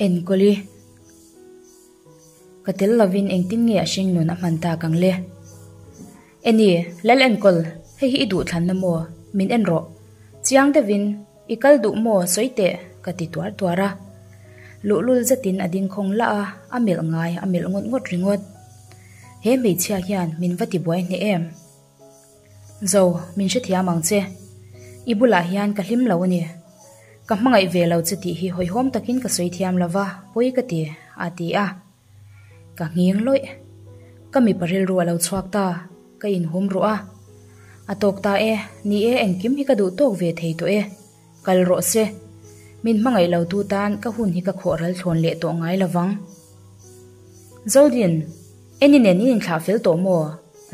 Enkawli, Ka tel lovin engtin nge a hringnun a hman tak ang le? Eni, Lal enkawl, hei hi i duh thlanna maw? Min en rawh. Chiang deuhin, i kal duh maw sawi teh? ka ti tuar tuar a. Luhlul zetin a ding khawng lah a, a melh ngai a melh ngawt ngawt ringawt. He hmeichhia hian min va tibuai hneh em? Zo, min hrethiam ang che. I bulah hian ka hlim lo a ni. Ka hmangaih ve lo che tih hi hawihhawm takin ka sawi thiam lo va, pawi ka ti, a ti a. Ka nghing lawih. Ka mipa rilru a lo chhuak ta, ka inhum ruh a. A tawk ta e, ni e engkim hi ka duh tawk ve thei tawh e. Kal rawh se. Min hmangaih lo tu tan ka hun hi ka khawh ral thlawn leh tawh ngai lo vang. Zodin, Eni nen in inthlah fel tawh maw?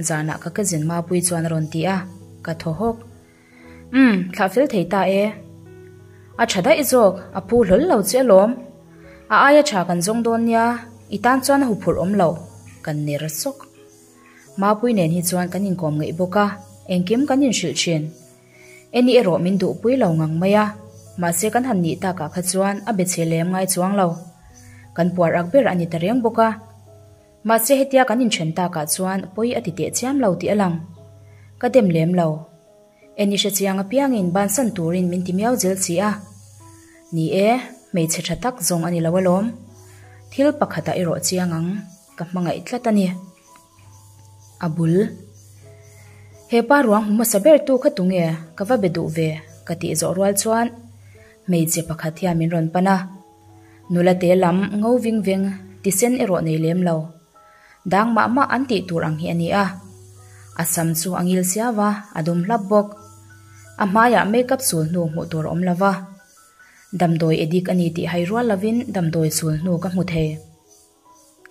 Zanah ka cousin Mapui chuan a rawn ti a, ka thaw hawk. Umm, thlah fel thei ta e. A tha daih zawk, a phu hlawl lo che alawm. A aia tha kan zawng dawn nia, i tan chuan a huphurh awm lo, kan ner sawk. Mapui nen hi chuan kan inkawm ngeih bawk a, engkim kan inhrilh thin. Eni erawh min duhpui lo ngang mai a, mahse kan han nih takah kha chuan a be chhe lem ngai chuang lo. Kan puar ak ber a ni ta reng bawk a. Mahse hetia kan inthen takah chuan pawi a ti teh chiam lo tih a lang. Ka dem lem lo. Eni hre chiang apiangin bansan turin min ti miau zel si a. Ni e, hmeichhe tha tak zawng a ni lo alawm. Thil pakhatah erawh chiang ang, ka hmangaih tlat a ni. A bul. He pa ruang hmu hmasa ber tu kha tunge ka va be duh ve ka tih zawh rual chuan hmeichhe pakhat hian min rawn pan a. Nula te lam ngo ving veng ti sen erawh nei lem lo. Dang mah mah an tih tur ang hi a ni a. A sam chu a ngil siau a, a dum hlap bawk. A hmaiah makeup sul hnu hmuh tur a awm lo va. Damdawi edik a ni tih hai rual lovin damdawi sul hnu ka hmu thei.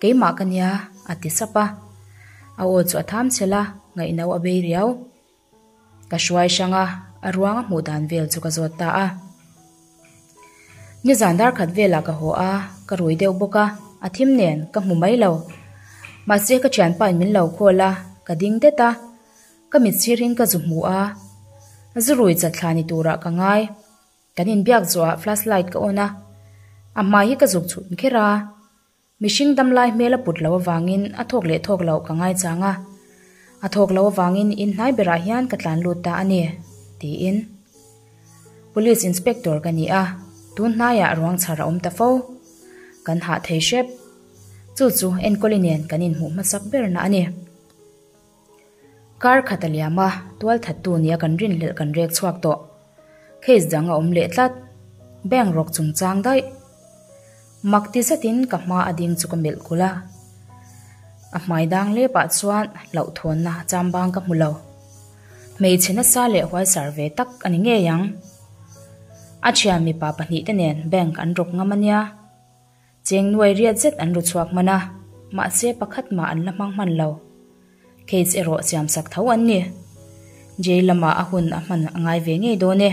Keimah ka nia, a ti sap a. A aw chu a tham chhel a, ngaihno a bei riau. Ka hruai hrang a, a ruang a hmuh dan vel chu ka zawt ta a. Nizan dar khat velah ka haw a, ka rui deuh bawk a, a thim nen ka hmu mai lo. Mahse ka thianpa in min lo call a, ka ding det a. Ka mit sirin ka zu hmu a, zu rui chatthla ni turah ka ngai. Kan inbiak zawhah flashlight ka on a, a hmai hi ka zuk chhun kher a, mihring damlai hmel a put loh avangin a thawk leh thawk loh ka ngaichang a, a thawk loh avangin in hnai berah hian ka tlan lut ta a ni, tiin Police Inspector ka ni a, tun hnaiah ruang chhar a awm ta fo. Kan hah thei hrep. Chu chu enkawli nen kan inhmuh hmasak berna a ni. Kar khat a liam a, tual thattu nia kan rinhlelh kan rek chhuak tawh. Case dang a awm leh tlat. Bank rawk chungchang daih. Mak ti zetin ka hma a ding chu ka melh kulh a. A hmai dang lepah chuan hlauhthawnna chambang ka hmu lo. Hmeichhe nasa leh huaisar ve tak a ni ngei ang. A thian mipa pahnihte nen bank an rawk ngam a nia. Cheng nuai riat zet an ru chhuak hman a, mahse pakhat mah an la hmang hman lo. Case erawh siamsak tho an ni. Jail lamah a hun a hman a ngai ve ngei dawn e.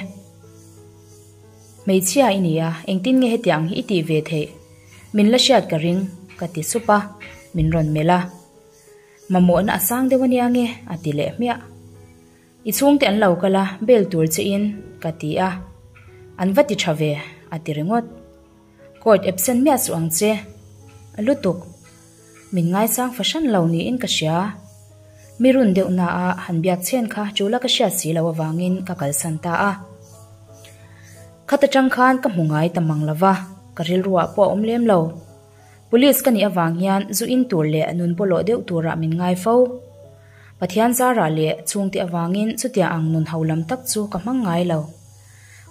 Hmeichhia i ni a, engtin nge hetiang hi i tih ve theih? Min la hriat ka ring, ka ti sup a, min rawn melh a. Mamawhna a sang deuh ania nge? a ti leh hmiah. I chhungte an lo kal a, bel tur che in, ka ti a. An va ti tha ve, a ti ringawt. Court absent miah suh ang che. A lutuk. Min ngaisang fahran lo niin ka hria. Mi run deuh na a han biak chhen kha chula ka hriat si loh avangin ka kalsan ta a. Khat atang khan ka hmu ngai ta mang lova, ka rilruah pawh a awm lem lo. Police ka nih avang hian zu in tur leh nun pawlawh deuh turah min ngai fo. Pathian zarah leh chhungte avangin chutiang ang nun ho lam tak chu ka hmang ngai lo.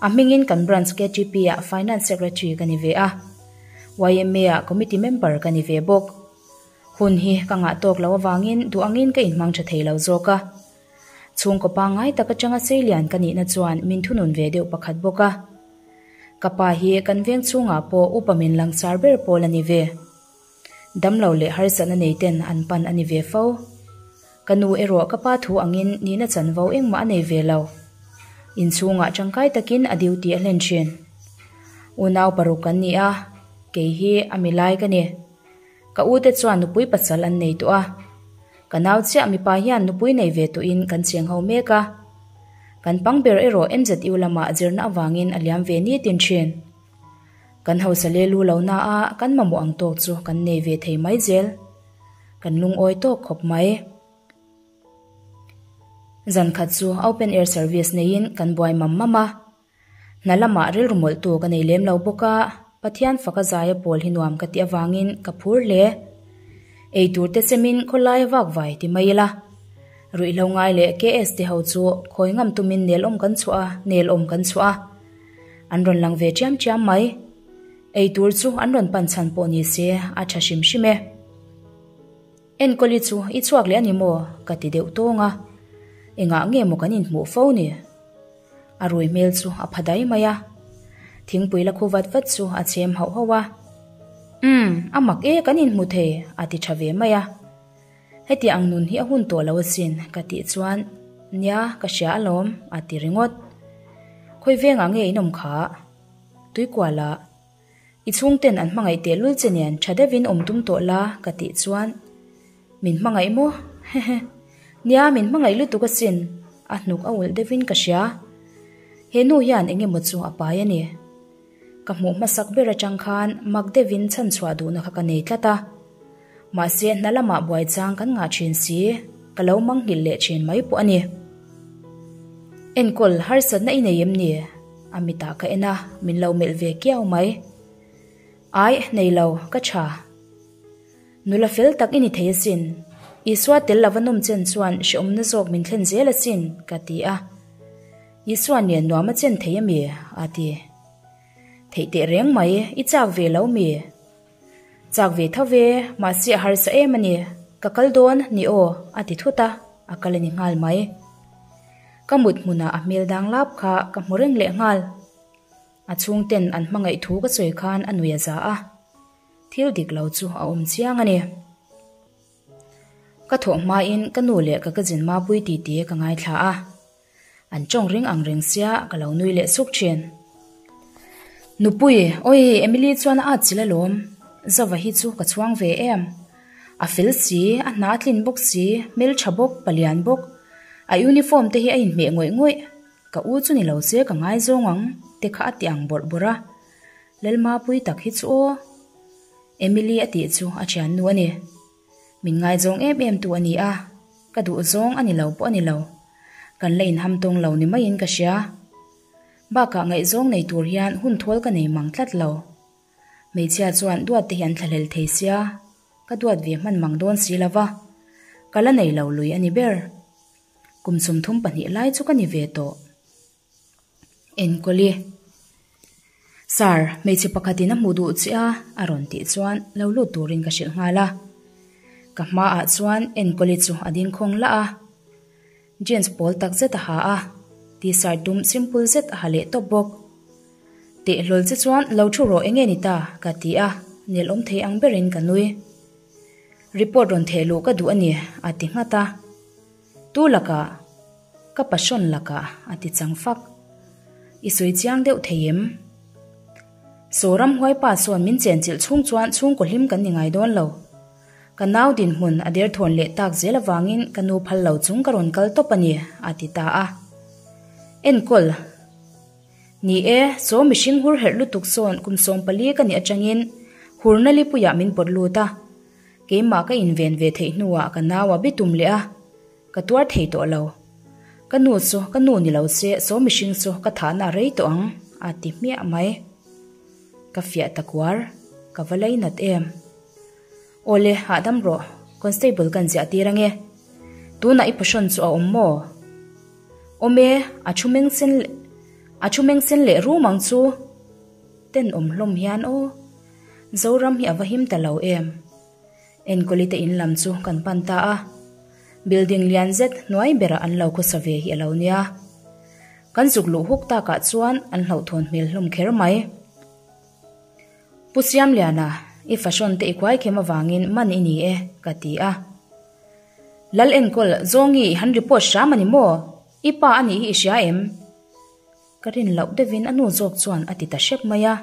A hmingin kan branch KTP ah Finance Secretary ka ni ve a, yma ah Committee Member ka ni ve bawk. Hun hi ka ngah tawk lo avangin duh angin ka inhmang tha thei lo zawk a. Chhungkaw pangngai tak atanga seilian ka nihna chuan min thunun ve deuh pakhat bawk a. Ka pa hi kan veng chhungah pawh upa min langsar ber pawl a ni ve. Damlo leh harsatna nei ten an pan a ni ve fo. Ka nu erawh ka pa thu angin nihna chanvo engmah a nei ve lo. Inchhungah tangkai takin a duty a hlen thin. Unau paruk kan ni a, kei hi a milai ka ni. Ka ute chuan nupui pasal an nei tawh a. Ka nau chiah mipa hian nupui nei ve tawhin kan cheng ho mek a. Kan pang ber erawh MZU lamah zirna avangin a liam ve nitin thin. Kan hausa le lu lo na a, kan mamawh ang tawk chu kan nei ve thei mai zel. Kan lungawi tawk khawp mai. Zan khat chu open air service neiin kan buai mam mam a. Hna lamah rilru mawlhtu ka nei lem lo bawk a, Pathian faka zaia pawl hi nuam ka tih avangin ka phur hle. Eitur te semin khawlai a vak vai ti mai ila. Ruihhlo ngai leh KS te ho chu khawi ngam tumin nel awm kan chhuah a, nel awm kan chhuah a. An rawn lang ve chiam chiam mai. Eitur chu an rawn pan chhan pawh ni se a tha hrim hrim e. Enkawli chu i chhuak leh a ni maw? ka ti deuh tawng a. Engah nge maw kan inhmuh fo ni? A rui hmel chu a pha dai mai a. Thingpui la khu vat vat chu a chhem hauh hauh a. Umm, a mak e kan inhmu thei a ti tha ve mai a. Heti ang nun hi a hun tawh lo asin ka tih chuan nia ka hria alawm a ti ringawt. Khawi vengah nge in awm kha? Tuikuala. I chhungten an hmangaih tehlul che nen tha deuhin awm tum tawh la ka tih chuan min hmangaih maw? Hehe. Nia min hmangaih lutuk asin a hnuk a ulh deuhin ka hria. He nu hian eng emaw chu a pai a ni. Ka hmuh hmasak ber atang khan mak deuhin chhanchhuah duhna kha ka nei tlat a. Mahse hna lamah buai chang kan ngah thin si, ka lo manghilh leh thin mai pawh a ni. Enkawl harsatna i nei em ni? A mitah ka en a, min lo melh ve kiau mai. Aih, nei lo, ka tha. Nula fel tak i ni thei asin. Isua tel lova nawm chen chuan hrehawmna zawk min thlen zel asin, ka ti a. Isua nen nuam a chen thei ami? a ti. Theih teh reng mai, i chak ve lo mi? Chak ve tho ve, mahse a harsa em a ni. Ka kal dawn ni aw, a ti thut a, a kal a ni nghal mai. Ka mut hmunah a hmel dang lap kha ka hmu reng leh nghal. A chhungten an hmangaih thu ka sawi khan a nui a za a, thil dik lo chu a awm chiang a ni. Ka thawh hmain ka nu leh ka cousin Mapui titi ka ngaithla a. An tawng ring ang reng sia ka lo nui leh suk thin. Nupui, Awi, Emily chuan a at chilh alawm. Zova hi chu ka chhuang ve em. A fel si, a hna a tlin bawk si, hmeltha bawk, palian bawk. A uniform te hi a inhmeh ngawih ngawih. Ka u chu ni lo se ka ngaizawng ang, te kha a ti ang bawrh bawrh a. Lalmapui tak hi chu aw. Emily a tih chu a thiannu a ni. Min ngaizawng em em tu a ni a, ka duhzawng a ni lo pawh a ni lo. Kan la inham tawng lo ni maiin ka hria. Bakah ngaihzawng nei tur hian hun thawl ka nei mang tlat lo. Hmeichhia chuan duat te hi an thlahlel thei sia, ka duat ve hman mang dawn si lo va, ka la nei lo lui a ni ber. Kum 32 lai chu ka ni ve tawh. Enkawli. Sir, hmeichhe pakhatin a hmuh duh che a, a rawn tih chuan lo lut turin ka hrilh nghal a. Ka hmaah chuan Enkawli chu a ding khawng lah a. Jeans pawl tak zet a ha a, t-shirt dum simple zet a ha leh tawp bawk. Teh hlawl che chuan lo thu rawh enge ni ta? ka ti a, nel awm thei ang berin ka nui. Report rawn theh luh ka duh a ni, a ti nghat a. Tu lakah? Ka passion lakah a ti chang fak. I sawi chiang deuh thei em? Saw ramhuai pa sawn min chenchilh chhung chuan chhungkaw hlim kan ni ngai dawn lo. Ka nau dinhmun a derthawn leh tak zel avangin ka nu phal lo chung ka rawn kal tawp a ni, a ti ta a. Enkawl. Ni e, saw mihring hur herh lutuk sawn kum 14 ka nih atangin hurna lipuiah min pawt lut a. Keimah ka inven ve theih hnuah ka nau a bitum leh a, ka tuar thei tawh lo. Ka nu chu ka nu ni lo se saw mihring chu ka thahna a rei tawh ang, a ti hmiah mai. Ka fiah ta kuar, ka va lei nat em. Awle, hahdam rawh, constable kan ziah tir ange. Tunah i pahrawn chu a awm maw? Awm e, a thu meng sen leh a thu meng sen leh rum ang chu. Tenawm hlawm hian aw. Zoram hi a va him ta lo em? Enkawli te in lam chu kan pan ta a. Building lian zet hnuai berah an lo khawsa ve hi a lo nia. Kan zuk luh huk takah chuan an hlauhthawn hmel hlawm kher mai. Pu Siamliana, i fashion te i khuai khem avangin man i ni e, ka ti a. Lal enkawl, Zawngi i han report hram a ni maw? I pa a nih hi i hria em? Ka rin loh deuhin a nu zawk chuan a ti ta hrep mai a.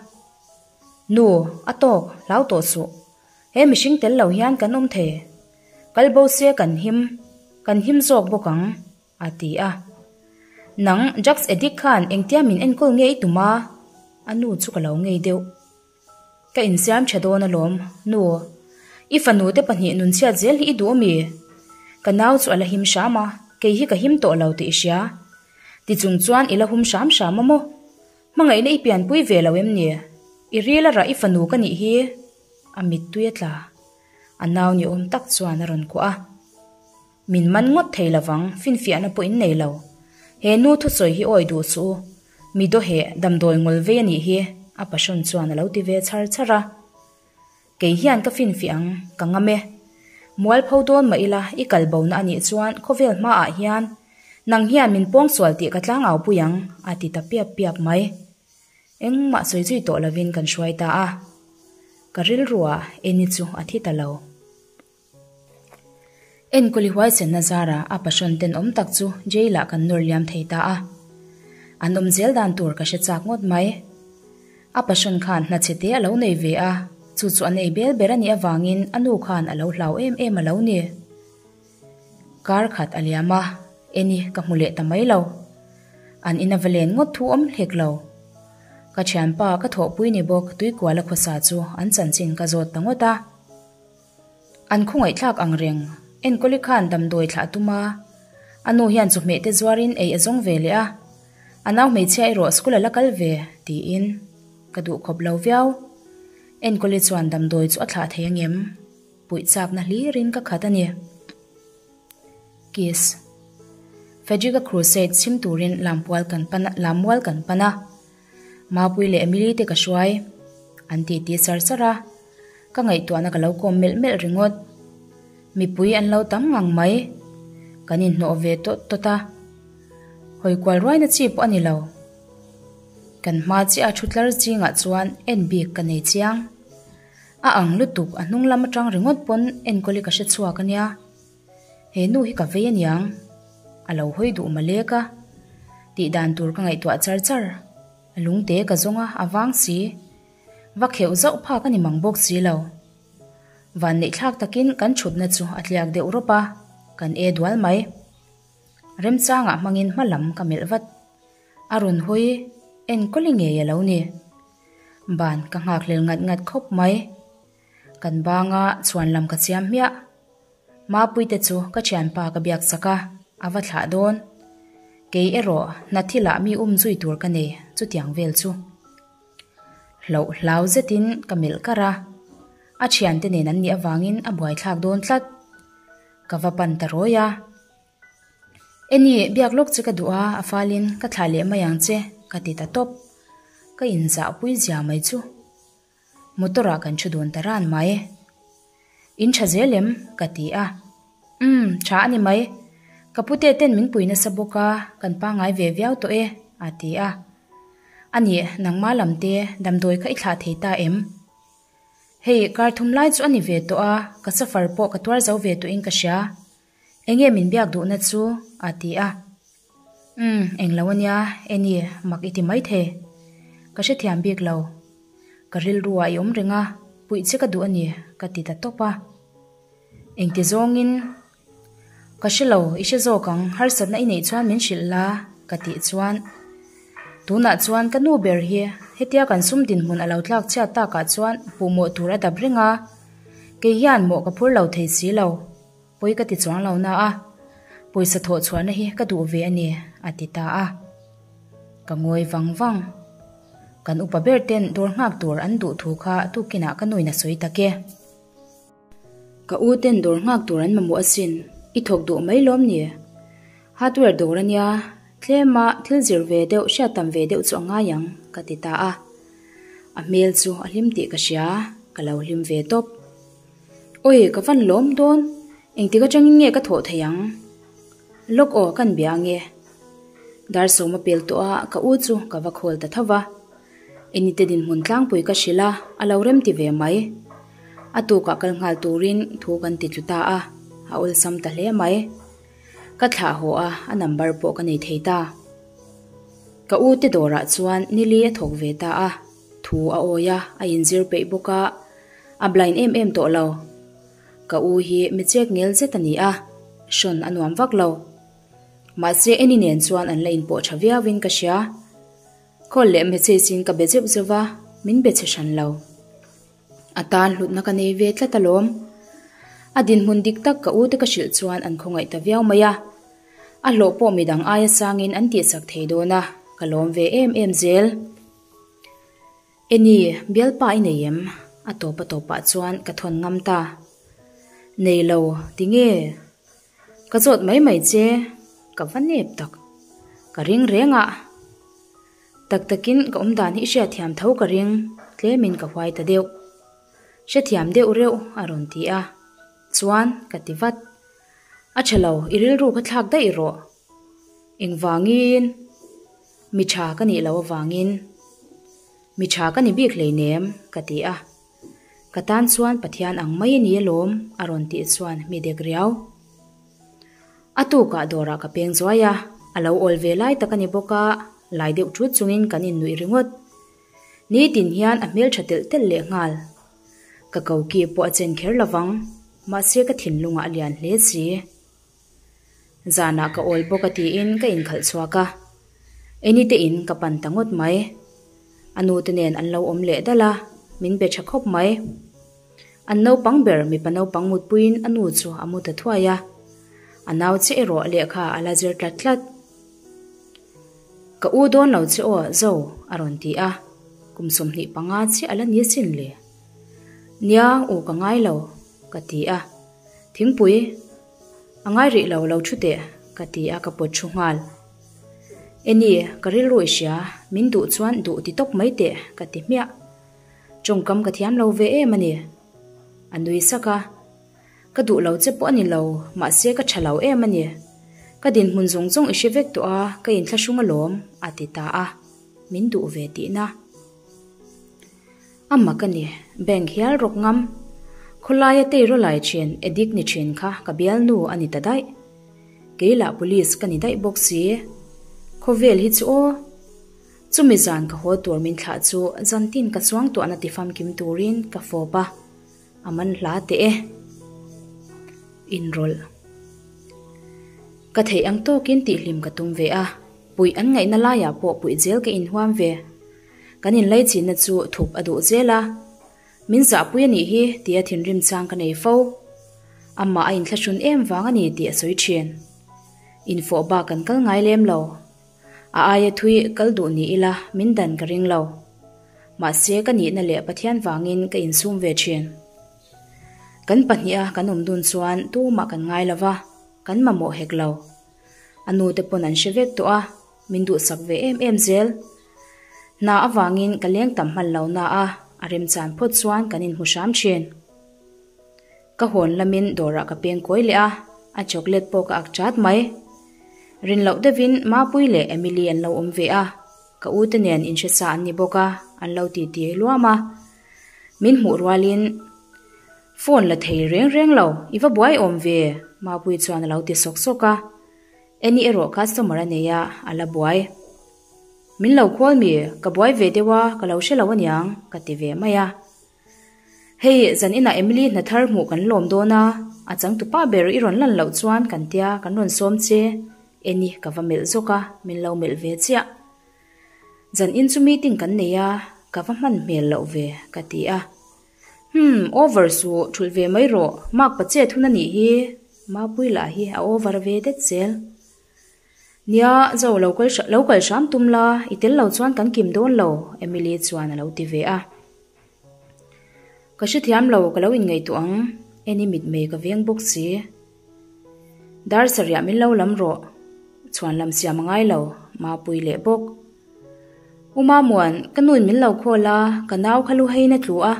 Nu, a tawk, hlau tawh suh. He mihring tel lo hian kan awm thei. Kal bo se kan him, kan him zawk bawk ang, a ti a. Nang, drugs addict khan engtia min enkawl nge i tum a? A nu chu ka lo ngei deuh. Ka insiam tha dawn alawm, nu. I fanu te pahnih nunchhiat zel hi i duh ami? Ka nau chu a la him hram a, kei hi ka him tawh lo tih i hria. Tichung chuan i la hum hram hram a maw? Hmangaihna i pianpui ve lo em ni? I ril a rah i fanu ka nih hi. A mittui a tla. A nau ni awm tak chuan a rawn kuah a. Min man ngawt thei lovang, finfiahna pawh in nei lo. He nu thusawi hi awi duh suh u. Mi dawheh damdawi ngawl vei a nih hi, a passion chuan a lo ti ve chhar chhar a. Kei hian ka finfiah ang, ka ngam e. Mualpho dawn mah ila i kal bona a nih chuan khawvel hmaah hian nang hian min pawngsual tih ka tlangau pui ang, a ti ta piap piap mai. Engmah sawi zui tawh lovin kan hruai ta a. Ka rilruah Eni chu a thi ta lo. Enkawli huaisenna zara a passion tenawm tak chu jail ah kan nawr liam thei ta a. An awm zel dan tur ka hre chak ngawt mai. A passion khan hna chhe te a lo nei ve a, chu chu an ei bel ber a nih avangin a nu khan a lo hlau em em a lo ni. Kar khat a liam a, Eni ka hmu leh ta mai lo. An ina va len ngawt thu awm hlek lo. Ka thianpa ka thawhpui ni bawk Tuikuala khawsa chu an chanchin ka zawt ta ngawt a. An khawngaihthlak ang reng. Enkawli khan damdawi thlah a tum a. A nu hian chawhmeh te zuarin ei a zawng ve leh a. A nau hmeichhia erawh school a la kal ve, tiin ka duh khawp lo viau. Enkawli chuan damdawi chu a thlah thei angem? Puih chakna hlirin ka khat a ni. Kiss. Frederick-a crusade chhim turin lampual kan pan a, lammual kan pan a. Mapui leh Emily te ka hruai. An titi char char a. Ka ngaihtuahna ka lo kawm melh melh ringawt. Mipui an lo tam ngang mai. Kan inhnawh ve tawt tawt a. Hawi kual ruaina chi pawh a ni lo. Kan hma chiah a thu tlar zingah chuan en bik ka nei chiang. A ang lutuk a hnung lam atang ringawt pawn enkawl hi ka hre chhuak a nia. He nu hi ka vei aniang. A lo hawi duh malek a. Tih dan tur ka ngaihtuah char char. Lungte ka zawng a, a vang si. Va kheuh zauh phak a ni mang bawk si lo. Vanneihthlak takin kan thutna chu a tliak deuh rawp a, kan e dual mai. Remchangah hmangin hma lam ka melh vat. A rawn hawi enkawli ngei a lo ni. Ban ka nghakhlel ngat ngat khawp mai. Kan banga chhuan lam ka chiam hmiah. Mapuite chu ka thianpa ka biak chak a, a va thlah dawn. Kei erawh hna thilah mi um zui tur ka nei chutiang vel chu. Hloh hlau zetin ka melh kar a, a thiante nen an nih avangin a buaithlak dawn tlat. Ka va pan ta rawi a. Eni, biak lawk che ka duh a, a falin ka thlah leh mai ang che, ka ti ta tawp. Ka inzahpui zia mai chu. Motor ah kan thu dun ta ran mai. In tha zel em? ka ti a. Umm, tha a ni mai. Ka pute ten min pui nasa bawk a, kan pangngai ve viau tawh e, a ti a. A nih, nangma lam te damdawi kha i thlah thei ta em? Hei, kar thum lai chu a ni ve tawh a, ka suffer pawh ka tuar zo ve tawhin ka hria. Enge min biak duhna chu? a ti a. Umm, englo ania, Eni, mak i ti maithei. Ka hrethiam bik lo. Ka rilru ah i awm reng a, puih che ka duh a ni, ka ti ta tawp a. Engti zawngin ka hre lo, i hre zawk ang, harsatna i neih chuan min hrilh la, ka tih chuan. Tunah chuan ka nu ber hi hetia kan sum dinhmun a lo tlak chhiat takah chuan puhmawh tur a dap reng a, kei hian mawh ka phur lo thei si lo. Pawi ka ti chuang lo na a, pawisa thawh chhuahna hi ka duh ve a ni, a ti ta a. Ka ngawi vang vang. Kan upa ber ten dawr nghak tur an duh thu kha tukinah ka nuin a sawi tak e. Ka u ten dawr nghak tur an mamawh asin, i thawk duh mai lawm ni? Hardware dawr a nia, tlema thil zir ve deuh hriat tam ve deuh chu a ngai ang, ka ti ta a. A hmel chu a hlim tih ka hria, ka lo hlim ve tawp. Awi, ka van lawm dawn, engtik atangin nge ka thawh thei ang? Lawk aw, kan bia ange. Dar sawm a pel tawh a, ka u chu ka va khawl ta tho va. Enite dinhmun tlangpui ka hrilh a, a lo rem ti ve mai. A tukah kal nghal turin thu kan ti tlu ta a, a awlsam ta hle mai. Ka thlah haw a, a number pawh ka nei thei ta. Ka u te dawrah chuan nili a thawk ve ta a, thu a awi a, a inzir peih bawk a, A blind em em tawh lo. Ka u hi mi chek ngel zet a ni a, hrawn a nuam vak lo. Mahse Annie nen chuan an la inpawh tha viauin ka hria. Call leh message in ka be zeuh zeuh va, min be chhe hran lo. A tan hlutna ka nei ve tlat alawm. A dinhmun dik tak ka u te ka hrilh chuan an khawngaih ta viau mai a. A hlawh pawh midang aia sangin an tihsak thei dawn a, ka lawm ve em em zel. Eni, bialpa i nei em? A tawp a tawpah chuan ka thawn ngam ta. Nei lo, tinge? Ka zawt mai mai che, ka va nep tak. Ka ring reng a. Tak takin ka awm dan hi i hriatthiam tho ka ring, tlemin ka huai ta deuh. Hrethiam deuh reuh a rawn ti a. Chuan, ka ti vat. A tha lo, i rilru kha thlak daih rawh. Engvangin? Mi tha ka nih loh avangin. Mi tha ka ni bik hleinem, ka ti a. Ka tan chuan Pathian ang mai a ni alawm, a rawn tih chuan mi dek riau. A tukah dawrah ka peng zuai a, a lo awl ve lai tak a ni bawk a, lai deuh thut chungin kan innuih ringawt. Nitin hian a hmeltha telh telh leh nghal. Ka koki pawh a chen kher lovang, mahse ka thinlungah a lian hle si. Zanah ka awl bawk a tiin ka inkhalh chhuak a, Eni te in ka pan ta ngawt mai. A nu te nen an lo awm leh dal a, min be tha khawp mai. An naupang ber mipa naupang mutpuiin a nu chu a mu ta thuai a, a nau che erawh lehkha a la zir tlat tlat. Ka u dawn lo che aw Zo a rawn ti a, kum 25 chiah a la ni sin le. Nia u ka ngai lo ka ti a, thingpui a ngai rih lo lo thu teh ka ti a ka pawt thu nghal. Eni ka rilru i hria, min duh chuan duh ti tawp mai teh ka ti hmiah. Tawngkam ka thiam lo ve em a ni. A nui sak a. Ka duh lo che pawh a ni lo, mahse ka tha lo em a ni. Ka dinhmun zawng zawng i hre vek tawh a, ka inthlahrung alawm, a ti ta a. Min duh ve tihna. A mak a ni, bank hial rawk ngam. Khawlaia tei rawlai thin, addict ni thin kha ka bialnu a ni ta daih. Kei lah police ka ni daih bawk si. Khawvel hi chu aw. Chumi zan ka haw tur min thlah chu zantin ka chuangtuahna ti famkim turin ka fawp a, a man hla teh e. Inrawlh. Ka theih ang tawkin tihhlim ka tum ve a, puih an ngaihna laiah pawh puih zel ka inhuam ve. Kan inlaichinna chu thup a duh zel a, min zahpui a nih hi tia thinrim chang ka nei fo. Amah a inthlahrun em vang a ni tih a sawi thin. Infawh bak kan kal ngai lem lo. A aia thui kal duh ni ila min dan ka ring lo. Mahse ka nihna leh Pathian vangin ka insum ve thin. Kan pahniha kan awm dun chuan tumah kan ngai lo va, kan mamawh hek lo. A nu te pawn an hre vek tawh a, min duhsak ve em em zel. Hna avangin ka leng tam hman lo na a, a remchan phawt chuan kan inhmu hram thin. Ka hawn lamin dawrah ka peng kawi leh a, a chocolate pawh ka ak chat mai. Rin loh deuhin Mapui leh Emily an lo awm ve a, ka u te nen inhre sa an ni bawk a, an lo titi luam a. Min hmuh rualin phone la thei reng reng lo, i va buai awm ve, Mapui chuan a lo ti sawk sawk a. Eni erawh customer a nei a, a la buai. Min lo khawl mi, ka buai ve deuh a, ka lo hre lo aniang, ka ti ve mai a. Hei, zan inah Emily hna thar hmuh kan lawm dawn a, a changtupa ber i rawn lan loh chuan kan tia kan rawn sawm che. Eni ka va melh zawk a, min lo melh ve chiah. Zan in chu meeting kan nei a, ka va hman hmel loh ve, ka ti a. Hmm, over suh, thulh ve mai rawh, mark pa chet hun a nih hi, Mapui lah hi a over ve det zel. Nia, Zo, lo kal lo kal hram tum la, i tel lo chuan kan kim dawn lo, Emily chuan a lo ti ve a. Ka hrethiam lo, ka lo inngaihtuah ang, Eni mitmei ka veng bawk si. Dar sarih min lo lam rawh, chhuan lam siam a ngai lo, Mapui leh bawk. U Mamuan, ka nuin min lo call a, ka nau kha lu heiin a tlu a,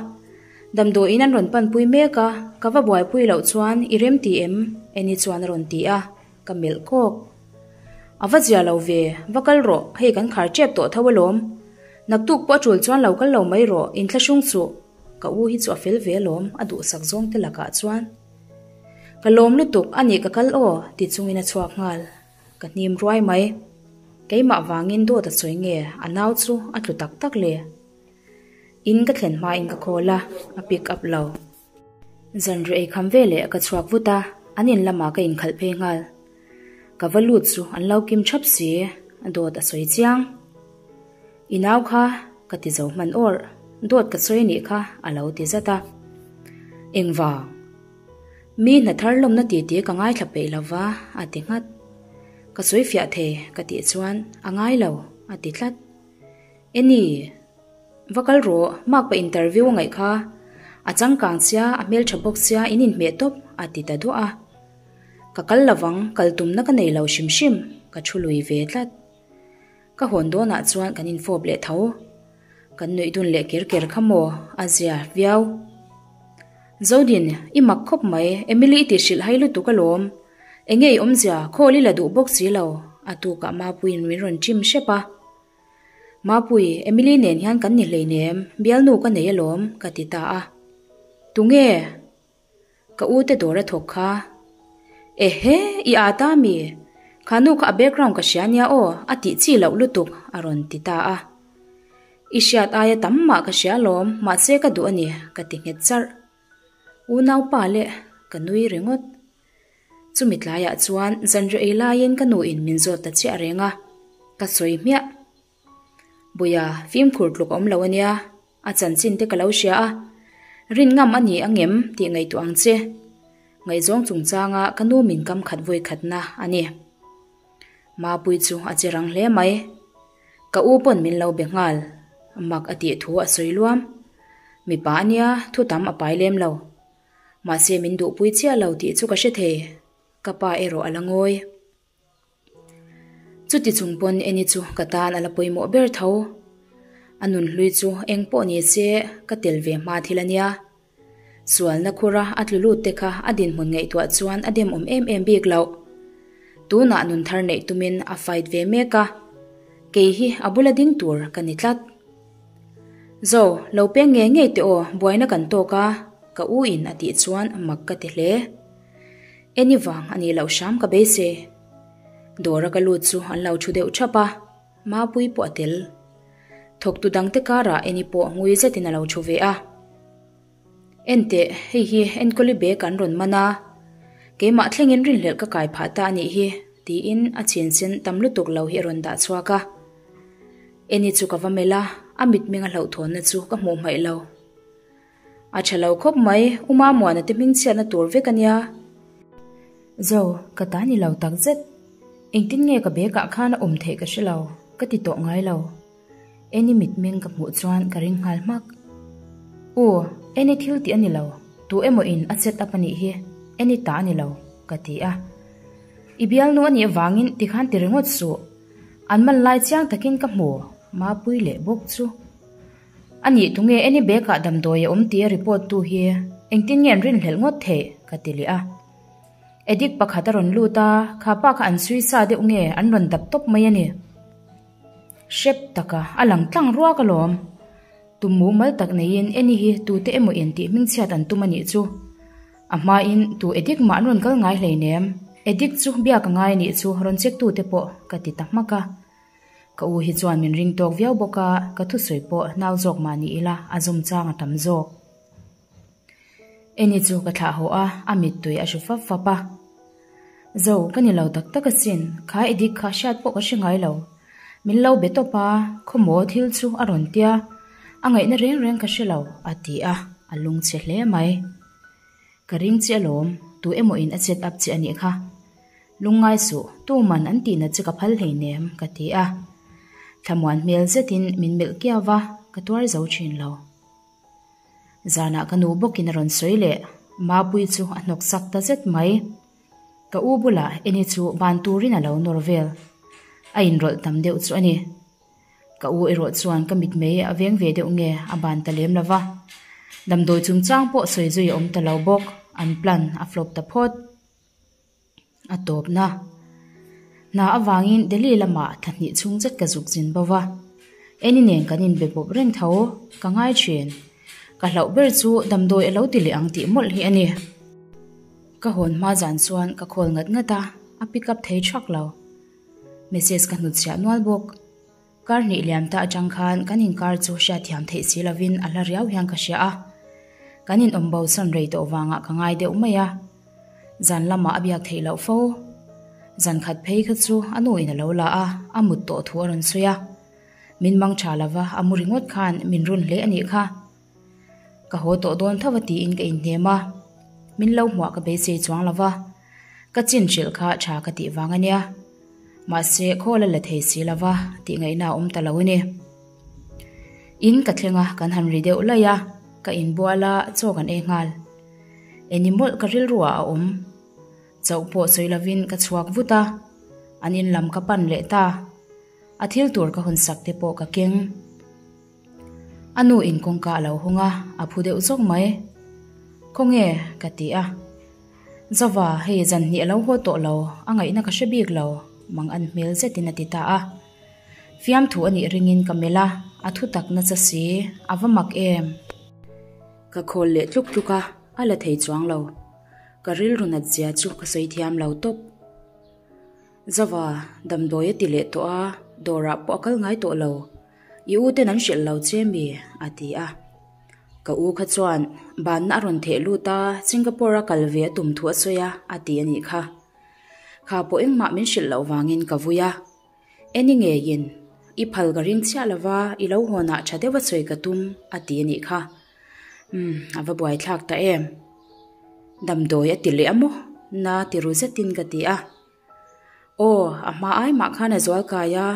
damdawiin an rawn panpui mek a, ka va buaipui loh chuan i rem ti em? Eni chuan a rawn ti a, ka melh kawk. A va zia lo ve, va kal rawh, hei kan khar tep tawh tho alawm. Naktuk pawh a tul chuan lo kal lo mai rawh, inthlahrung suh. Ka u hi chu a fel ve alawm, a duhsak zawng te lakah chuan. Ka lawm lutuk, a nih ka kal aw, ti chungin a chhuak nghal. Ka hnim ruai mai. Keimah vangin dawt a sawi nge, a nau chu a tlu tak tak le. In ka thlen hmain ka call a, a pick up lo. Zanriah ei kham veleh ka chhuak vut a, an in lamah ka inkhalh phei nghal. Ka va lut chu an lo kim thap si, dawt a sawi chiang. I nau kha ka ti zo hman awrh. Dawt ka sawi anih kha a lo ti zat a. Engvang? Mi hna thar lawmna titi ka ngaithla peih lo va a ti nghat. Ka sawi fiah thei ka tih chuan a ngai lo a ti tlat. Eni, va kal rawh, makpa interview a ngaih kha. A changkang sia, a hmeltha bawk sia, in inhmeh tawp a ti ta duah a. Ka kal lovang, kal tumna ka nei lo hrim hrim, ka thu lui ve tlat. Ka hawn dawnah chuan kan infawp leh tho. Kan nuih dun leh ker ker kha maw, a zia viau. Zodin, i mak khawp mai, Emily i ti hrilh hai lutuk alawm. Enge i awmzia, khawl i la duh bawk si lo, a tukah Mapuiin min rawn chim hrep a. Mapui, Emily nen hian kan ni hleinem, bialnu ka nei alawm, ka ti ta a. Tunge? Ka u te dawr a thawk kha. Ehe, i ât a mi? Kha nu kha a background ka hria nia aw, a tih chi loh lutuk, a rawn ti ta a. I hriat aia tam mah ka hria alawm, mahse ka duh a ni, ka ti nghet charh. Unaupa leh ka nui ringawt. Chumi tlaiah chuan zanriah ei laiin ka nuin min zawt ta chiah reng a, ka sawi hmiah. Buia, fimkhur tluk a awm lo a nia, a chanchin te ka lo hria a, rin ngam a ni ang em tih ngaihtuah ang che. Ngaihzawng chungchanga ka nu min kam khat vawi khatna a ni. Mapui chu a che rang hle mai. Ka u pawn min lo be nghal, mak a tih thu a sawi luam. Mipa a nia, thu tam a pai lem lo. Mahse min duhpui chiah lo tih chu ka hre thei, ka pa erawh a la ngawi. Chuti chung pawn Eni chu ka tan a la pawimawh ber tho. A nunhlui chu eng pawh ni se ka tel ve hma thil a nia. Sualna khura a tlu lut te kha a dinhmun ngaihtuah chuan a demawm em em bik loh. Tunah nun thar neih tumin a fight ve mek a, kei hi a bula ding tur ka ni tlat. Zo, lo peng ngei ngei teh aw, buaina kan tawk a, ka u in a tih chuan mak ka ti hle. Eni vang a nih loh hram ka beisei. Dawra ka lut chu an lo thu deuh thap a, Mapui pawh a tel. Thawktu dangte karah Eni pawh ngui zetin a lo thu ve a. Enteh, hei hi Enkawli bag an rawn man a, keimah thlengin rinhlelh ka kai phah ta a nih hi, tiin a chinsen tam lutuk lo hi a rawn dah chhuak a. Eni chu ka va melh a, a mitmeng a hlauhthawnna chu ka hmuh hmaih lo. A tha lo khawp mai, U Mamuana te hmingchhiatna tur vek a nia. Zo, ka ta ni lo tak zet. Engtin nge ka bag ah khan a awm theih ka hre lo, ka ti tawh ngai lo. Eni mitmeng ka hmuh chuan ka ring nghal hmak. U, Eni thil tih a ni lo, tu emaw in a set up a nih hi, Eni ta a ni lo, ka ti a. I bialnu a nih avangin tikhan ti ringawt suh. An man lai chiang takin ka hmu, Mapui leh bawk chu. A nih tunge Eni bag ah damdawi a awm tih a report tu hi engtin nge an rinhlelh ngawt theih? ka ti leh a. Addict pakhat a rawn lut a, kha pa kha an suisa deuh nge an rawn dap tawp mai a ni. Hrep taka a lang tlang ruak alawm. Tum mumal tak neiin Eni hi tute emaw in tih hmingchhiat an tum a nih chu. A hmain tu addict mah an rawn kal ngai hleinem. Addict chu biak a ngai a nih chu rawn check tute pawh ka ti ta hmak a. Ka u hi chuan min ring tawk viau bawk a, ka thusawi pawh nau zawk mah ni ila a zawm chang a tam zawk. Eni chu ka thlah haw a, a mittui a hru fap fap a. Zo, ka ni lo tak tak asin, kha Edith kha hriat pawh ka hre ngai lo. Min lo be tawp a, khawmaw thil chu a rawn tia, a ngaihna reng reng ka hre lo, a ti a, a lungchhe hle mai. Ka ring che alawm, tu emaw in a set up che a nih kha. Lungngai suh, tuman an tihna che ka phal hleinem, ka ti a. Thlamuan hmel zetin min melh kiau va, ka tuar zo thin lo. Zanah ka nu bawkin a rawn sawi leh, Mapui chu a hnawk sak ta zet mai. Ka u bulah Eni chu ban turin a lo nawr vel. A inrawlh tam deuh chu a ni. Ka u erawh chuan ka mitmei a veng ve deuh nge a ban ta lem lo va. Damdawi chungchang pawh sawi zui a awm ta lo bawk, an plan a flop ta phawt. A tawpna. Hna avangin Delhi lamah thla hnih chhung zet ka zuk zin bo va. Eni nen kan inbe bawp reng tho, ka ngai thin. Ka hlauh ber chu damdawi a lo ti leh ang tih mawlh hi a ni. Ka hawn hma zan chuan ka call ngat ngat a, a pick up thei thak lo. Message ka hnutchhiah nual bawk. Kar hnih liam ta atang khan kan inkar chu hriatthiam theih si lovin a hla riau hian ka hria a. Kan inawm bo sawn rei tawh vangah ka ngai deuh mai a. Zan lamah a biak theih loh fo. Zan khat phei kha chu a nu in a lo la a, a mut tawh thu a rawn sawi a. Min mang tha lova a mu ringawt khan min run hle a nih kha. Ka haw tawh dawn tho a tiin ka inhnem a, min lo hmuah ka beisei chuang lova, ka chin hrilh kha tha ka tih vang a nia. Mahse khawl a la thei si lova tih ngaihna a awm ta lo a ni. In ka thleng a, kan han ri deuh laih a, ka inbual a, chaw kan ei nghal. Eni mawlh ka rilru ah a awm. Chauh pawh sawi lovin ka chhuak vut a, an in lam ka pan leh ta. A thil tur ka hawn sak te pawh ka keng. A nu in kawngka a lo hawng a, a phu deuh zawk mai. Khawnge? ka ti a. Zova, hei zan hnih a lo haw tawh lo, a ngaihna ka hre bik lo, mang an hmel zetin a ti ta a. Fiamthu a nih ringin ka melh a, a thu tak nasa si, a va mak em? Ka khawl leh tluk tluk a, a la thei chuang lo. Ka rilru nat zia chu ka sawi thiam lo tawp. Zova, damdawi a ti leh tawh a, dawrah pawh a kal ngai tawh lo. I u ten an hrilh lo che mi? a ti a. Ka u kha chuan banna a rawn theh lut a, Singapore a kal ve a tum thu a sawi a, a ti a nih kha. Kha pawh engmah min hrilh loh vangin ka vui a. Eni ngeiin, I phal ka ring chiah lo va, i lo hawnah tha deuh a sawi ka tum, a ti a nih kha. Umm, a va buaithlak ta em. Damdawi a ti leh a maw? Na ti ru zetin ka ti a. Aw, a hma ai mah khan a zual kai a,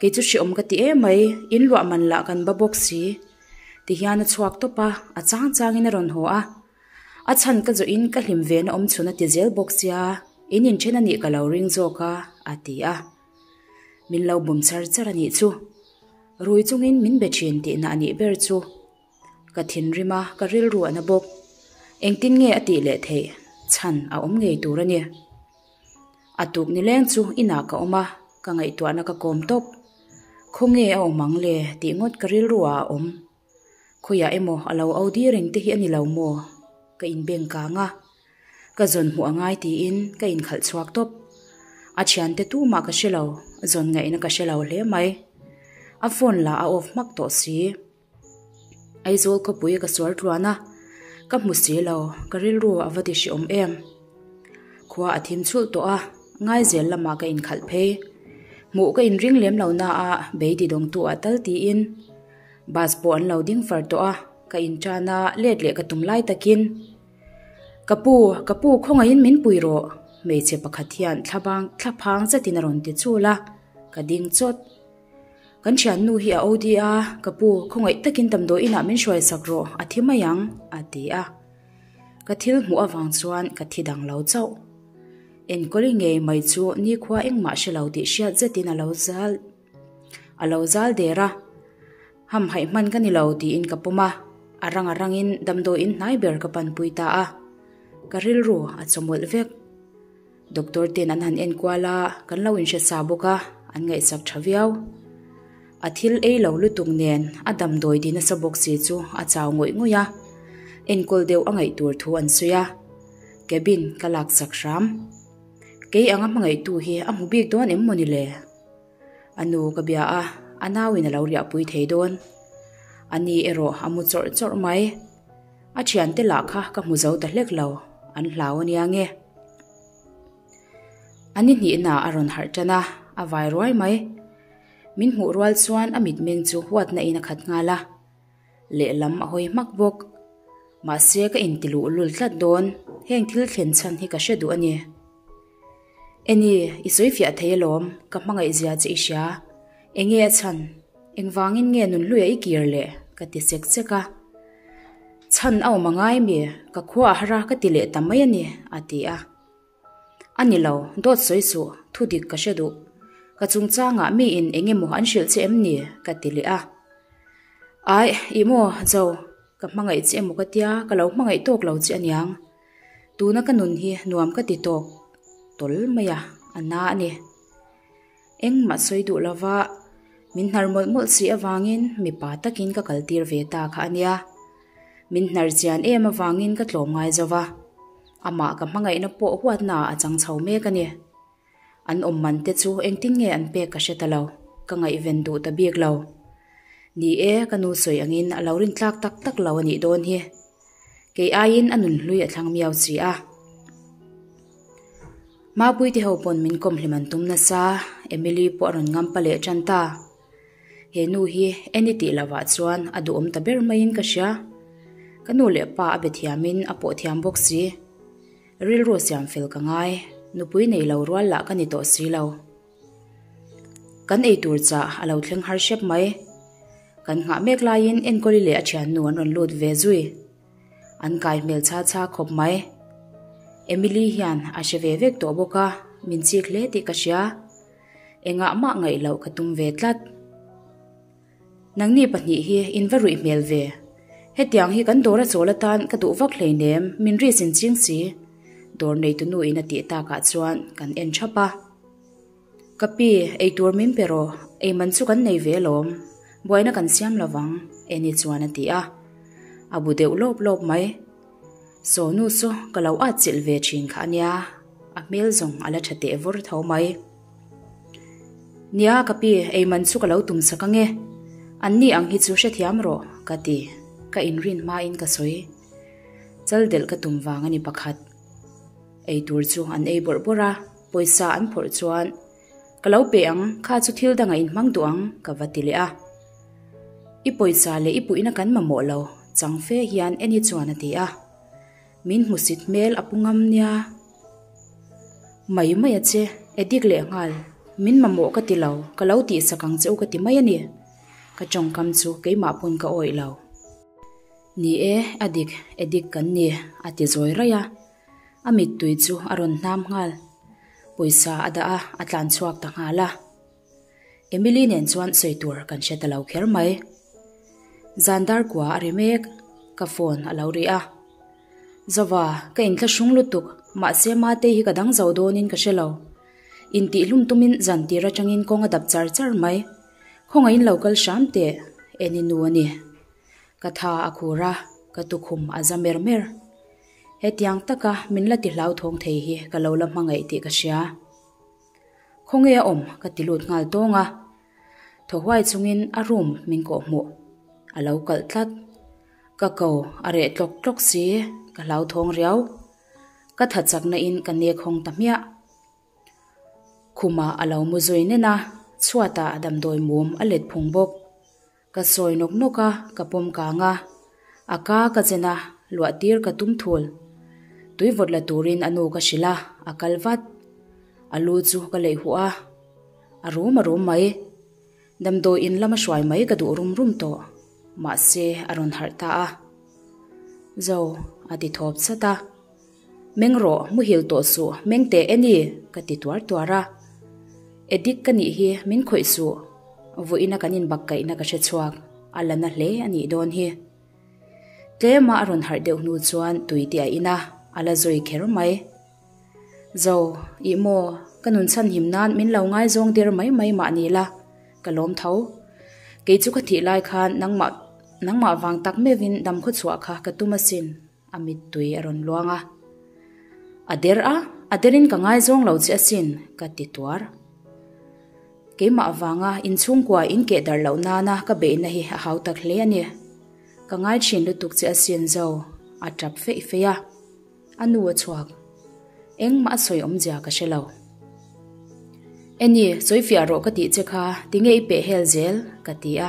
kei chu hreawm ka ti em mai, in luah man lah kan ba bawk si. Tihian a chhuak tawp a, a chang changin a rawn haw a. A chhan ka zawhin ka hlim ve na awm chhun a ti zel bawk sia, in inthen a nih ka lo ring zawk a, a ti a. Min lo bum char char a nih chu. Rui chungin min be thin tihna a nih ber chu. Ka thinrim a, ka rilru a na bawk. Engtin nge a tih leh theih? Chhan a awm ngei tur a ni. A tuk nileng chu inah ka awm a, ka ngaihtuahna ka kawm tawp. Khawnge a awm ang le tih ngawt ka rilru ah a awm. Khawiah emaw a lo au dir reng te hi a ni lo maw? Ka inbeng kang a, ka zawn hmuh a ngai tiin ka inkhalh chhuak tawp. A thiante tumah ka hre lo, zawn ngaihna ka hre lo hle mai. A phone lah a off hmak tawh si. Aizawl khawpui ka sual tluan a, ka hmu si lo, ka rilru a va ti hreawm em. Khua a thim chhulh tawh a, Ngaizel lamah ka inkhalh phei. Hmuh ka inring lem lo na a, bei ti dawngtu ah tal tiin bus pawh an lo ding far tawh a, ka intan a, let leh ka tum lai takin, Ka pu, ka pu khawngaihin min pui rawh, hmeichhe pakhat hian thlabang thlaphang zetin a rawn ti chul a, ka ding chawt. Kan thiannu hi a OD a, ka pu, khawngaih takin damdawi inah min hruai sak rawh, a thi mai ang, a ti a. Ka thil hmuh avang chuan ka thi dang lo chauh. Enkawli ngei mai chu nikhua engmah hre lo tih hriat zetin a lo zal a lo zal der a. Hamhaih hman ka ni lo tiin ka pawm a, a rang a rangin damdawi in hnai ber ka panpui ta a. Ka rilru a chawmawlh vek. Doctor ten an han enkual a, kan lo inhre sa bawk a, an ngaihsak tha viau. A thil ei lo lutuk nen a damdawi ti nasa bawk si chu a chau ngawih ngawih a, enkawl deuh a ngaih tur thu an sawi a, cabin ka laksak hram. Kei anga hmangaihtu hi a hmu bik dawn em mawni le? A nu ka bia a, a nauin a lo riahpui thei dawn. A ni erawh a mu chawrh chawrh mai. A thiante lah kha ka hmu zo ta hlek lo, an hlau a nia nge. A ni hnihna a rawn harh tan a, a vai ruai mai. Min hmuh rual chuan a mitmeng chu huatna in a khat nghal a, lehlam a hawi hmak bawk. Mahse ka inti luh lul tlat dawn, heng thil thlen chhan hi ka hre duh a ni. Eni, i sawi fiah thei alawm, ka hmangaih zia che i hria. Enge a chhan? Engvangin nge nunhluia i kir le? ka ti sek sek a. Chhan a awm a ngai mi? Ka khua a har a ka ti leh ta mai a ni, a ti a. A ni lo, dawt sawi suh, thu dik ka hre duh. Ka chungchangah miin eng emaw an hrilh che em ni? ka ti leh a. Aih, ih maw, Jo, ka hmangaih che emaw ka tia, ka lo hmangaih tawk lo che aniang. Tuna ka nun hi nuam ka ti tawk tawl mai a, a na a ni. Engmah sawi duh lova min hnar mawlh mawlh si avangin mipa takin ka kaltir ve ta kha a nia. Min hnar chian em avangin ka tlawm ngai zo va, amah ka hmangaihna pawh huatna a chang chho mek a ni. An awm man te chu engtin nge an pek ka hre ta lo, ka ngaihven duh ta bik lo. Ni e, ka nu sawi angin a lo rintlak tak tak lo a nih dawn hi. Kei aiin a nunhlui a thlang miau si a. Mapuite ho pawn min kawm hlim an tum nasa, Emily pawh a rawn ngam pa leh tan ta. He nu hi Annie tih lovah chuan a duhawm ta ber maiin ka hria. Ka nu leh pa a be thiamin a pawh thiam bawk si. Rilru siam fel ka ngai, nupui nei lo rual lah ka ni tawh si lo. Kan eitur chah a lo thleng har hrep mai. Kan nghah mek laiin Enkawli leh a thiannu an rawn lut ve zui. An kai hmel chha chha khawp mai. Emily hian a hre ve vek tawh bawk a, min chik hle tih ka hria. Engah mah ngaih loh ka tum ve tlat. Nangni pahnih hi in va ruih hmel ve. Hetiang hi kan dawr a chawl atan ka duh vak hleinem, min ri sin ching si. Dawr neitu nu in a tih takah chuan kan en thap a. Ka pi, eitur min pe rawh, ei man chu kan nei ve alawm, buaina kan siam lovang, Annie chuan a ti a. A bu deuh lawp lawp mai. Saw nu chu ka lo atchilh ve thin kha ania, a hmel zawng a la tha teh vur tho mai. Nia ka pi, ei man chu ka lo tum sak ange, an ni ang hi chu hrethiam rawh, ka ti, ka inrin hmain ka sawi. Chal delh ka tum vang a ni pakhat. Ei tur chu an ei bawrh bawrh a, pawisa an phawrh chuan, Ka lo pe ang, kha chu thil dangah in hmang duh ang, ka va ti leh a. I pawisa leh i puihna kan mamawh lo, chang fe hian Annie chuan a ti a. Min hmusit hmel a pu ngam nia. Mai mai a che, Edik leh nghal, min mamawh ka ti lo, ka lo tihsak ang che u ka ti mai a ni. Ka tawngkam chu keimah pawn ka awih lo. Ni e, a dik, Edik kan ni, a ti zawi raih a. A mittui chu a rawn hnam nghal. Pawisa a dah a, a tlan chhuak ta nghal a. Emily nen chuan sawi tur kan hre ta lo kher mai. Zan dar kua a ri mek, ka phone a lo ri a. Zova, ka inthlahrung lutuk, mahse Matei hi ka dang zo dawnin ka hre lo. Intihhlum tumin zan tir atangin kawng a dap char char mai. Khawngaihin lo kal hram teh, Eni nu a ni. Ka tha a khur a, ka tukhum a za mer mer. Hetiang taka min la ti hlauthawng thei hi ka lo la hmangaih tih ka hria. Khawnge a awm ka ti lut nghal tawng a. Thaw huai chungin a room min kawh hmuh. A lo kalh tlat. Ka ko a reh tlawk tlawk si, ka hlauthawng riau. Ka tha chakna in ka nek hawng ta hmiah. Khumah a lo mu zui nen a, chhuatah damdawi mum a let phung bawk. Ka sawi nawk nawk a, ka pawm kang a. A ka ka chen a, luah tir ka tum thul. Tui vawt la turin a nu ka hrilh a, a kal vat. A lu chu ka leih huh a, a rum a rum mai. Damdawi in lama hruai mai ka duh rum rum tawh. Mahse, a rawn harh ta a. Zo, a ti thawp chat a. Meng rawh, muhil tawh suh, meng teh e ni, ka ti tuar tuar a. Edik ka nih hi, min khawih suh. Vawiina kan inbak kaihna ka hre chhuak, a la na hle a nih dawn hi. Tlema a rawn harh deuh hnu chuan tui te a in a, a la zawi kher mai. Zo, ih maw, ka nun chhanhim nan min lo ngaizawng der mai mai mah ni la, ka lawm tho. Kei chu ka thih lai khan nangmah nangmah vang tak meuhin damkhawchhuah kha ka tum asin. A mittui a rawn luang a. A der a, a derin ka ngaizawng lo che asin, ka ti tuar. Keimah avanga inchhungkua in keh darh loh nana ka beihna hi a hau tak hle a ni. Ka ngai thin lutuk che asin zo, a tap feih feih a. A nu a chhuak. Engmah a sawi awmzia ka hre lo. Eni, sawi fiah rawh ka tih che kha, tinge i peh hel zel? ka ti a.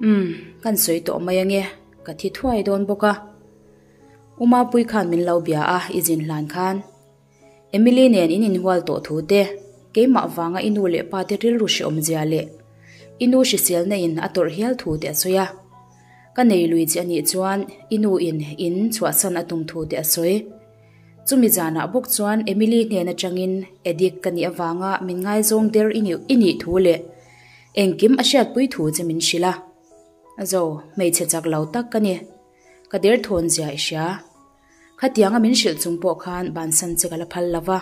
Umm, kan sawi tawh mai ange, ka thi thuai dawn bawk a. U Mapui khan min lo bia a, i zin hlan khan. Emily nen in inhual tawh thu te, keimah vanga i nu leh pa te rilru hreawmzia leh i nu hriselna in a tawrh hial thu te a sawi a. Ka nei lui che anih chuan i nu in in chhuahsan a tum thu te a sawi. Chumi zanah bawk chuan Emily hnen atangin Edik ka nih avanga min ngaizawng der i nih thu leh Engkim a hriatpui thu che min hrilh a. Zo, hmeichhe chak lo tak ka ni. Ka derthawn zia i hria. Khatianga min hrilh chung pawh khan bansan che ka la phal lo va.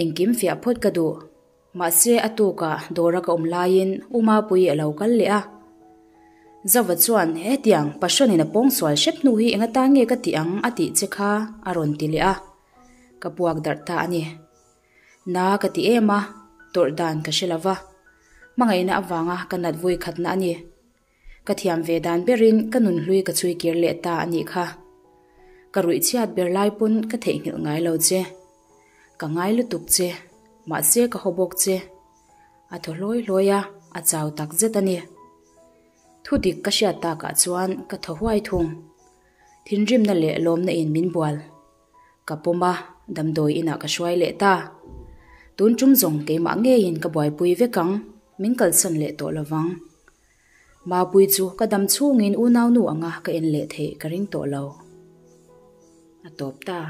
Engkim fiah phawt ka duh. Mahse a tukah dawra ka awm laiin U Mapui a lo kal leh a. Zova chuan, Hetiang, Pahrawnin a pawngsual hrep hnu hi enga tan nge ka tih ang a tih che kha a rawn ti leh a. Ka puak darh ta a ni. Na ka ti em a, tawrh dan ka hre lo va. Hmangaihna avanga ka nat vawi khatna a ni. Ka thiam ve dan berin ka nunhlui ka chhui kir leh ta a nih kha. Ka ruih chhiat ber lai pawn ka theihnghilh ngai lo che. Ka ngai lutuk che, mahse ka haw bawk che. A thaw hlawi hlawi a, A chau tak zet a ni. Thudik ka hriat takah chuan ka thaw huai thung. Thinrimna leh lawmna in min bual. Ka pawm a, damdawi inah ka hruai leh ta. Tun tum zawng keimah ngeiin ka buaipui vek ang, min kalsan leh tawh lovang. Mapui chu ka dam chhungin unaunu anga ka en leh theih ka ring tawh lo. A tawp ta.